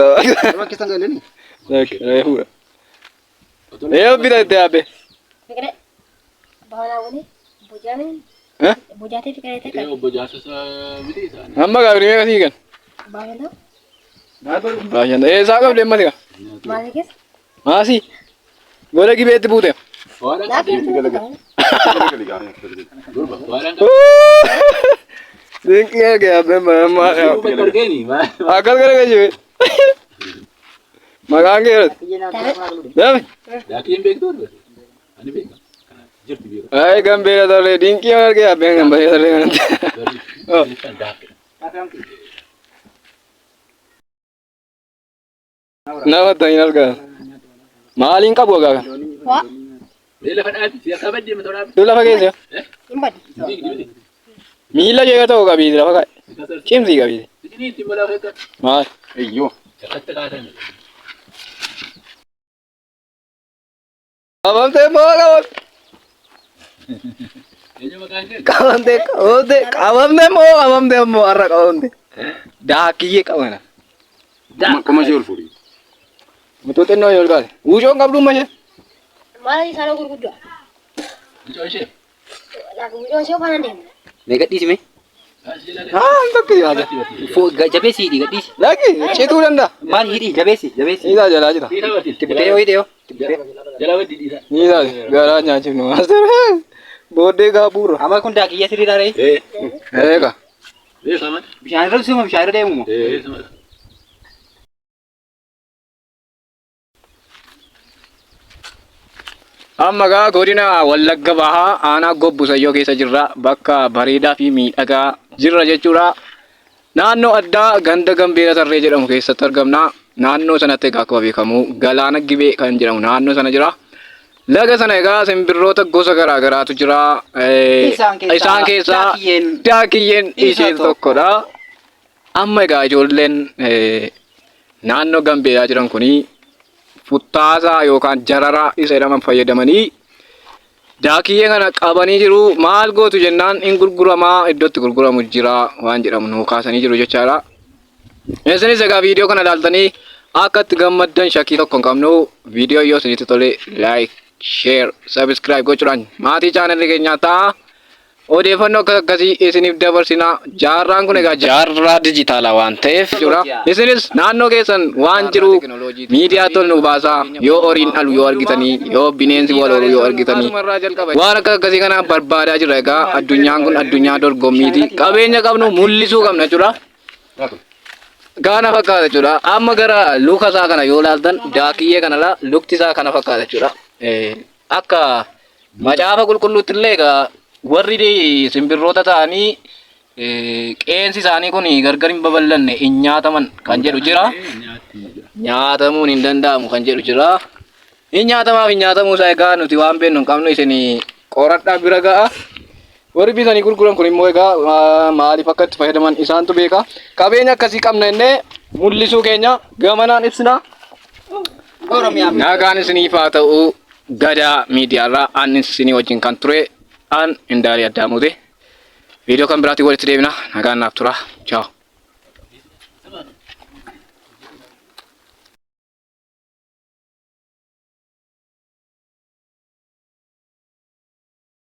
Nama keessan galeni. Reefuudha. Ee bita itti yaabe. Fiqiree. Baalaawwan bojaameen Eh? bojaatee fiqiree ta'e Obbo Jaarsa miti isaanii. Amma gaafni meeqa sii kan? baay'inaa Baashan. Ee isaa qabde ammati ka. maasii keessa. Maasii. Gola gibeetti buute. Laafii Dinqii erga yaabbee ammaa akkas gara gajibe. Maqaan kee irratti. Dame. Daakiin beektuu Ani beeka. Jirti beeka. Ay gambeera tarree dinqii erga yaabbee gambeera tarree kanatti. Nama ta'in argaa. Maaliin qabu egaa kana? Waa Mee lafa dhaabi. Si akka badde mata dhaabi. Tu lafa keessa. hin baddu. Miila jee ta'u qabiiti lafa kaa'e. Cimsii qabiiti. Siginii ittiin balaa feetan. Maal? Eyyoo. Akkatti kaatan. Qabamtee moo qabamte? Eenyu maqaan kee? Qabamtee qabamtee qabamtee moo qabamtee moo har'a qabamte? Daakiyyee qabana. Qoma ishee ol fuudhi. Mutuu xinnoo yoo ol kaase. Wuucoon qabdu amma ishee. Maal isaan gurguddaa. Mucaa ishee. Guddoo ishee faana deemu. Mee gadhiisi mee. Haa hin tokko yaada. Jabeessi hidhi gadhiisi. Lakki cituu danda'a. Maal hidhi jabeessi jabeessi. Isaa jalaa jira. Dhiira baddi. Itti butee yoo hidhe yoo. Itti butee. Jalaa baddi dhiira. Isaa garaa nyaachifnu. Booddee gaabuura. Amma kun daakiyya sirriidhaa ree. Ee. Eega. Beekama. Bishaan irra suma bishaan irra deemu moo? Ee. Amma gaa godina Wallagga Bahaa aanaa Gobbusayyoo keessa jirra. Bakka bareedaa fi miidhagaa jirra jechuudha. Naannoo addaa ganda Gambeela Tarree jedhamu keessatti argamna. Naannoo sanatti egaa akkuma beekamu galaana Gibee kan jedhamu naannoo sana jira. Laga sana egaa simbirroota gosa garaa garaatu jira. Isaan keessaa Isaan keessaa daakiyyeen daakiyyeen isa ishee tokkodha. Amma egaa ijoolleen naannoo Gambeelaa jiran kunii futtaasaa yookaan jararaa isa jedhaman fayyadamanii daakiyyee kana qabanii jiru. Maal gootu jennaan hin gurguramaa iddootti gurguramu jira waan jedhamu nuu kaasanii jiru jechaadha. Isinis egaa viidiyoo kana ilaaltanii akka itti gammaddan shakkii tokko hin qabnu. Viidiyoo yoo isinitti tole like, share, subscribe gochuudhaan maatii chaanalii keenyaa ta'a. Odeeffannoo akkas akkasii isiniif dabarsina. Jaarraan kun egaa jaarraa dijitaalaa waan ta'eef jechuudha. Isinis naannoo keessan waan jiru miidiyaa tol nu baasaa. Yoo horiin dhalu yoo argitanii, yoo bineensi wal horu yoo argitanii. Waan akka akkasii kana barbaadaa jirra egaa addunyaan kun addunyaa dorgommiiti. Qabeenya qabnu mul'isuu qabna jechuudha. Kana fakkaata jechuudha. Amma gara luka isaa kana yoo ilaaltan daakiyyee kana laa lukti isaa kana fakkaata jechuudha. Akka macaafa qulqulluutti illee egaa warri simbirroota ta'anii qeensi isaanii kun gargar hin babal'anne hin nyaataman kan jedhu jira. Nyaatamuun hin danda'amu kan jedhu jira. Hin nyaatamaaf hin nyaatamuu isaa egaa nuti waan beeknu hin qabnu isin qoradhaa bira ga'a. Warri bitanii gurguran kun immoo egaa maaliif akka itti fayyadaman isaantu beeka. Qabeenya akkasii qabna jennee mul'isuu keenya gamanaan ibsina. Oromiyaa. Nagaan isiniif haa ta'u. Gadaa miidiyaarraa ani isinii wajjin kan ture an Indaalee Addaamuuti. Viidiyoo kan biraatiin walitti deebina. Nagaan naaf tura. Ciao.